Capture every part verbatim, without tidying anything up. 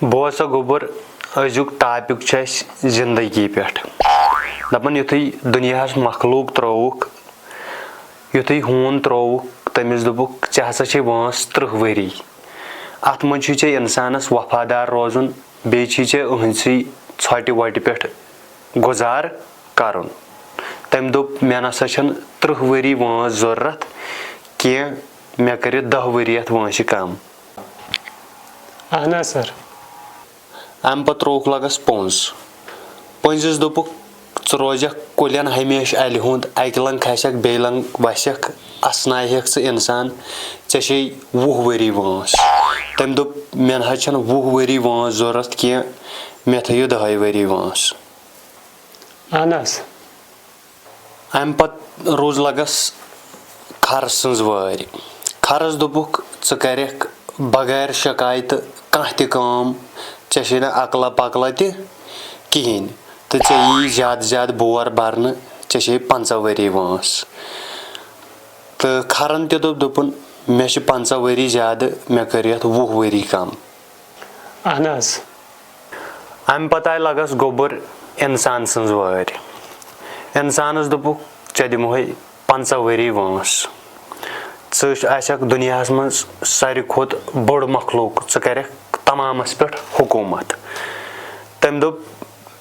بوز سا گوٚبُر، أزیُک ٹاپِک چھُ اَسہِ زِندگی پٮ۪ٹھ۔ دَپان، یُتھُے دُنیاہَس مخلوٗق ترٛووُکھ، یُتھُے ہوٗن ترٛووُکھ، تٔمِس دوٚپُکھ، "ژےٚ ہسا چھے وٲنٛس تٕرٛہ ؤری۔ اَتھ منٛز چھُے ژےٚ اِنسانَس وفادار روزُن، بیٚیہِ چھُے ژےٚ أہٕنٛدسٕے ژھۄٹہِ وۄٹہِ پٮ۪ٹھ گُزار کَرُن۔" تٔمۍ دوٚپ، "مےٚ نہ سا چھَنہٕ تٕرٛہ ؤری وٲنٛس ضروٗرت کینٛہہ، مےٚ کٔرِتھ دَہ ؤری یَتھ وٲنٛسہِ کَم۔" اہن حظ سر۔ اَمہِ پتہٕ ترٛووُکھ لَگَس پوٚنٛز۔ پٔنٛزِس دوٚپُکھ، "ژٕ روزکھ کُلٮ۪ن ہمیشہِ اَلہِ ہُنٛد، اَکہِ لنٛگہٕ کھسکھ، بیٚیہِ لنٛگہٕ وَسکھ، اَسناوہکھ ژٕ اِنسان، ژےٚ چھے وُہ ؤری وٲنٛس۔" تٔمۍ دوٚپ، "مےٚ نہ حظ چھَنہٕ وُہ ؤری وٲنٛس ضروٗرت کینٛہہ، مےٚ تھٲیِو دَہَے ؤری وٲنٛس۔" اہن حظ۔ اَمہِ پتہٕ روٗز لَگَس کھرٕ سٕنٛز وٲرۍ۔ کھرَس دوٚپُکھ، "ژٕ کَرٮ۪کھ بغیر شکایتہٕ کانٛہہ تہِ کٲم، ژےٚ چھے نہٕ عقلہ پقلہ تہِ کِہیٖنۍ، تہٕ ژےٚ یی زیادٕ زیادٕ بور بَرنہٕ، ژےٚ چھے پنٛژاہ ؤری وٲنٛس۔" تہٕ کھرَن تہِ دوٚپ، دوٚپُن، "مےٚ چھِ پنٛژاہ ؤری زیادٕ، مےٚ کٔرۍ یَتھ وُہ ؤری کَم۔" اہن حظ۔ اَمہِ پتہٕ آیہِ لَگَس گوٚبُر اِنسان سٕنٛز وٲرۍ۔ اِنسانَس دوٚپُکھ، "ژےٚ دِمہوے پنٛژاہ ؤری وٲنٛس۔ ژٕ آسَکھ دُنیاہَس منٛز ساروی کھۄتہٕ بوٚڑ مخلوٗق، ژٕ کَرَکھ تمامَس پٮ۪ٹھ حکوٗمت۔" تٔمۍ دوٚپ،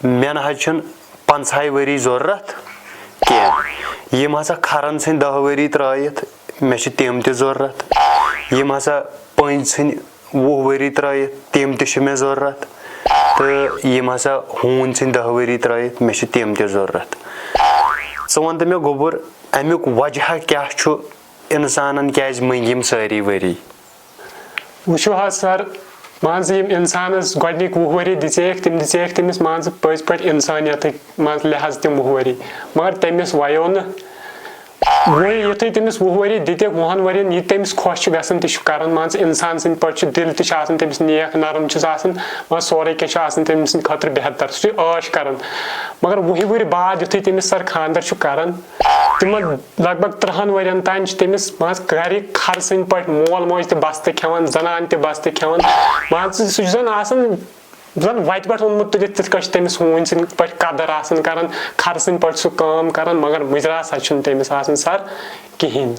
"مےٚ نہ حظ چھُنہٕ پنٛژاہَے ؤری ضروٗرت کینٛہہ۔ یِم ہسا کھرَن ژھٕنۍ دَہ ؤری ترٛٲیِتھ، مےٚ چھِ تِم تہِ ضروٗرت۔ یِم ہسا پٔنٛزۍ ژھٕنۍ وُہ ؤری ترٛٲیِتھ، تِم تہِ چھِ مےٚ ضروٗرت۔ تہٕ یِم ہسا ہوٗنۍ ژھٕنۍ دَہ ؤری ترٛٲیِتھ، مےٚ چھِ تِم تہِ ضروٗرت۔" ژٕ وَن تہٕ مےٚ گوٚبُر، اَمیُک وجہ کیٛاہ چھُ؟ اِنسانَن کیٛازِ مٔنٛگۍ یِم سٲری ؤری؟ وٕچھِو حظ سر، مان ژٕ، یِم اِنسانَس گۄڈٕنِکۍ وُہ ؤری دِژیکھ، تِم دِژیکھ تٔمِس، مان ژٕ، پٔزۍ پٲٹھۍ اِنسٲنیتٕکۍ، مان ژٕ، لحاظ تِم وُہ ؤری۔ مگر تٔمِس وَیو نہٕ۔ وۄنۍ یُتھُے تٔمِس وُہ ؤری دِتِکھ، وُہَن ؤرِین یہِ تٔمِس خۄش چھُ گژھان، تہِ چھُ کران۔ مان ژٕ، اِنسان سٕنٛدۍ پٲٹھۍ چھُ، دِل تہِ چھُ آسان تٔمِس نیک نرم چھُس آسان، مان ژٕ، سورُے کینٛہہ چھُ آسان تٔمۍ سٕنٛدِ خٲطرٕ بہتر، سُہ چھُ عٲش کران۔ مگر وُہہِ ؤہرۍ بعد یُتھُے تٔمِس سر خانٛدر چھُ کران، تِمن لگ بگ ترٛہَن ؤرِین تام چھِ تٔمِس، مان ژٕ، گرِ خرٕ سٕنٛدۍ پٲٹھۍ مول موج تہِ بستہٕ کھٮ۪وان، زنان تہِ بستہٕ کھٮ۪وان۔ مان ژٕ، سُہ چھُ زن آسان زن وتہِ پٮ۪ٹھ اوٚنمُت تُلِتھ، تِتھ کٲٹھۍ چھِ تٔمِس ہوٗنۍ سٕنٛدۍ پٲٹھۍ قدر آسان کران، کھرٕ سٕنٛدۍ پٲٹھۍ سُہ کٲم کران، مگر مُجرا سا چھُنہٕ تٔمِس آسان سر کِہیٖنۍ۔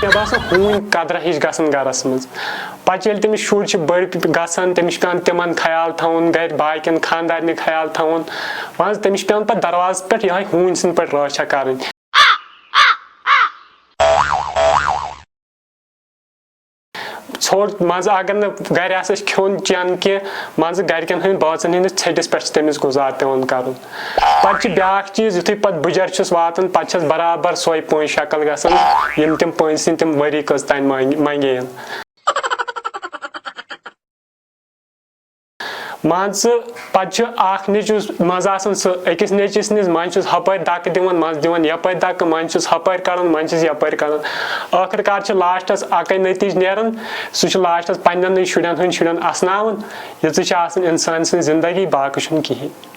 مےٚ باسان ہوٗنۍ قدرہ ہِش گژھان گرس منٛز۔ پتہٕ ییٚلہِ تٔمِس شُرۍ چھِ بٔڑۍ گژھان، تٔمِس چھُ پٮ۪وان تِمن خیال تھاوُن، گرِ باقین خانٛدارنہِ خیال تھاوُن۔ مان ژٕ، تٔمِس چھُ پٮ۪وان پتہٕ دروازس پٮ۪ٹھ یِہوٚے ہوٗنۍ سٕنٛدۍ پٲٹھۍ رٲچھا کرٕنۍ۔ ژھوٚٹ، مان ژٕ، اگر نہٕ گرِ آسٮ۪س کھیوٚن چٮ۪ن کینٛہہ، مان ژٕ، گرِکٮ۪ن ہٕنٛدۍ بٲژن ہٕنٛدِس ژھیٚٹِس پٮ۪ٹھ چھِ تٔمِس گُزار پٮ۪وان کرُن۔ پتہٕ چھِ بیٛاکھ چیٖز، یُتھُے پتہٕ بٕجر چھُس واتان، پتہٕ چھَس برابر سۄے پٲنۍ شکل گژھان، یِم تِم پٲنۍ سٕنٛدۍ تِم ؤری کٔژ تام منٛگے، منٛگے یَن۔ مان ژٕ، پتہٕ چھُ اکھ نیٚچوِس منٛز آسان سُہ أکِس نیٚچوِس نِش، منٛزٕ چھُس ہپٲرۍ دکہٕ دِوان، منٛزٕ دِوان یپٲرۍ دکہٕ، منٛزٕ چھُس ہپٲرۍ کڑان، منٛزٕ چھُس یپٲرۍ کڑان۔ ٲخٕر کار چھُ لاسٹس اکے نٔتیٖجہٕ نیران، سُہ چھُ لاسٹس پننٮ۪نٕے شُرٮ۪ن ہٕنٛدۍ شُرٮ۪ن اسناوان۔ یِژٕے چھِ آسان انسان سٕنٛز زندگی، باقٕے چھُنہٕ کِہیٖنۍ۔